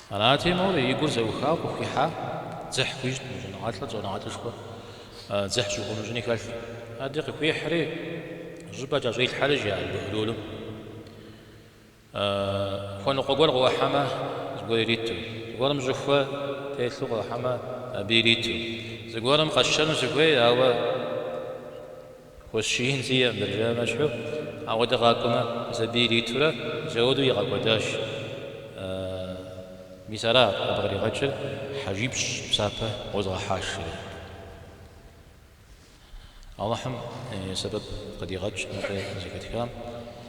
Арати, мор и гур зэӏухауэ къыхуихьа, дзыхь хуищӏт мы щӏэныгъэлӏыр, щӏэныгъэлӏышхуэ дзыхь щӏыхуумыщӏыни хэлът. Ади къыхуихьри, щӏыпӏэ кӏэщӏилъхьэри, жиӏа Аль-Бухлулым. Хуэныкъуэ гуэр къыӏухьэмэ, зыгуэр ириту. Зыгуэрым щӏыхуэ телъу къыӏухьэмэ, абы ириту. Зыгуэрым къэсщэну сыхуей, ауэ хуэсшиин сиӏэкъым, зэрыжаӏэм ещхьу, ауэдэ къакӏуэмэ, мис абы иритурэ, мис ауэдэу игъэкӏуэдащ. Мис ара абы къригъэкӏыр, хьэжипщӏ псапэ къозгъэхьащ, жери. Алыхьым и сэбэп къыдигъэкӏ нобэ зэхэтхам.